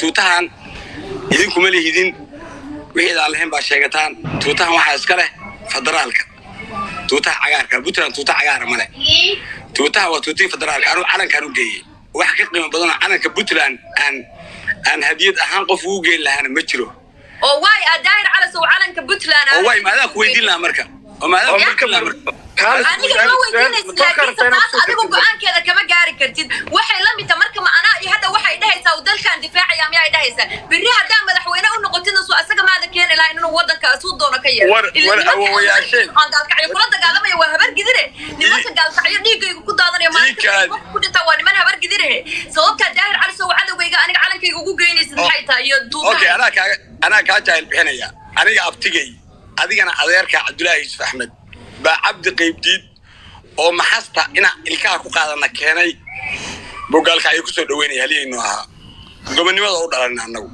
Tuutahan idinkuma lihidin, wixii aan lahayn baa sheegataan. Tuutahan waxaa iska leh federaalka, tuutaha cagaarka. Puntland tuuta cagaara male. Tuutaha waa tuutihii federaalka. Anuu calankaan u geeyey, wax ka qiimo badan oo calanka Puntland aan hadiyad ahaan qof ugu geyn lahaana ma jiro. Oo waay Daahir Calasow calanka Puntland Oo waay maadaa ku weydiin lahaa marka? Oo maadaa ku weydiin lahaa marka? Aniga ma weydiinaysid, laakiinse taas adigu go-aankeeda kama gaari kartid. Waxay la mid tahay marka ma anaa iyo hadda waxay dhahaysaa uu dalkan difaacaya miyaa dhahaysaa? Berri haddaa madaxweyne u noqotidna, soo asaga maada keeni lahayn inuu wadanka suu doono ka yeelo? War awowayaasheen. Aan Gaalkacyo kula dagaalamaya waa Habar Gidire. Nimanka Gaalkacyo dhiiggayga ku daadanaya maalinta ku dhintaa waa niman Habar Gidire. Sababtaa Daahir Cali Sow cadowgayga aniga calankayga ugu geynaysid maxay tahay iyo Okay. duutaha? Anaa kaa jaahil bixinaya. Aniga abtigay, adigana adeerka Cabdullaahi Yuusuf Axmed baa Cabdi Qaybdiid oo maxasta inaa ilkaha ku qaadana keenay bogaalka ayay kusoo dhaweynaya. Halyaynu ahaa, gobonnimada u dhalan annagu.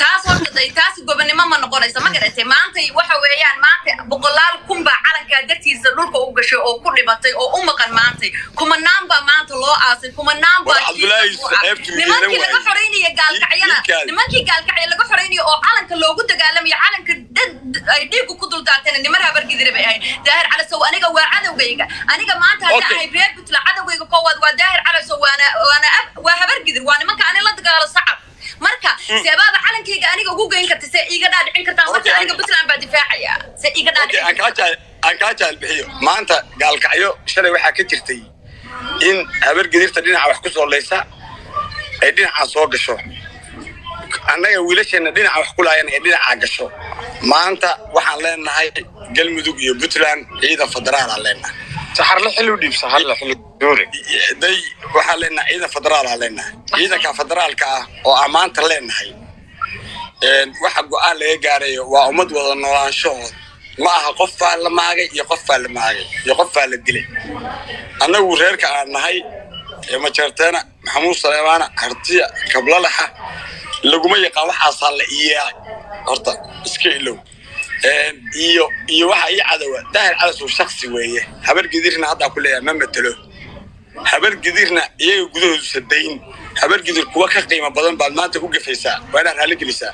Taas horta day, taasi gobonnimo ma noqonayso, ma garatay? Maanta waxa weeyaan, maanta boqolaal kun baa calankaa dartiisa dhulka u gashay oo ku dhimatay oo u maqan. Maantay kumanaan baa maanta loo aasay, kumanaan baa War Cabdullaahi Yuusuf ceebtuu nimankii yeelan laga waayey. xoreynaya Gaalkacyana, nimankii Gaalkacya laga xoreynaya oo calanka loogu dagaalamayo, calanka dad ay dhiigu ku dul daateen, niman Habargidire bay ahayd. Daahir Calasow aniga waa cadowgayga. Aniga maanta hadda ahay reer Puntland, cadowgayga koowaad waa Daahir Calasow, waana waa Habargidir, waa nimanka ani la dagaalo sacab. Marka seebaaba calankayga aniga ugu geyn karta? See iiga dhaadhicin kartaa marka aniga Puntland baa difaacaya? See iiga Okay, dhaadhicin? Aan kaa jaahil bixiyo. Maanta Gaalkacyo shalay waxaa ka jirtay in Habargidirta dhinaca wax ku soo leysa ay dhinacaa soo gasho, annaga wiilasheenna dhinaca wax ku laayana ay dhinacaa gasho. Maanta waxaan leenahay Galmudug iyo Puntland ciidan federaalaa leenahay. Saxarle xil u dhiib, Saxarle xil doore. Day, waxaan leenahay ciidan federaalaa leenahay. Ciidanka federaalka ah oo aan maanta leenahay, waxa go-aan laga gaarayo waa ummad wada noolaanshahood. Ma aha qof baa la maagay iyo qof baa la maagay iyo qof baa la dilay. Annagu reerka aan nahay ee Majeerteena, Maxamuud Saleemaana, Hartiya, Kablalaxa laguma yaqaan waxaasaa la iyeelay. Horta iska ilow iyo waxa ii cadowa. Daahir Calasow shaksi weeye. Habar Gidirna haddaa ku leeyahay ma matelo. Habar Gidirna iyaga gudahoodu sadayn. Habar Gidir kuwa ka qiimo badan baad maanta u gafaysaa, waa inaad raalli gelisaa.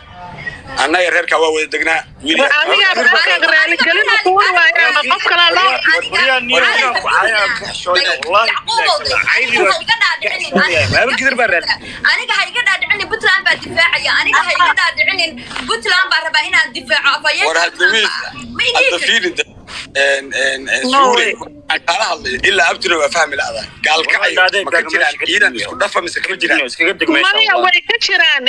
Annaga reerkaa waa wada degnaa wiil. Aniga aniga raaligelin kuwa waaye ama qof kale loo Aniga ha iga dhaadhicinin Puntland baa difaacaya. Aniga ha iga dhaadhicinin Puntland baa rabaa inaan difaaco. War hadda miis Ma hadda idhihi fiiri No suure way. Aan kaala hadlayo ilaa abtuna waa fahmi la'da. Gaalkacyo ma ka jiraan ciidan isku dhafa mise kama jiraan? Iskaga deg meesha. Maya, way ka jiraan.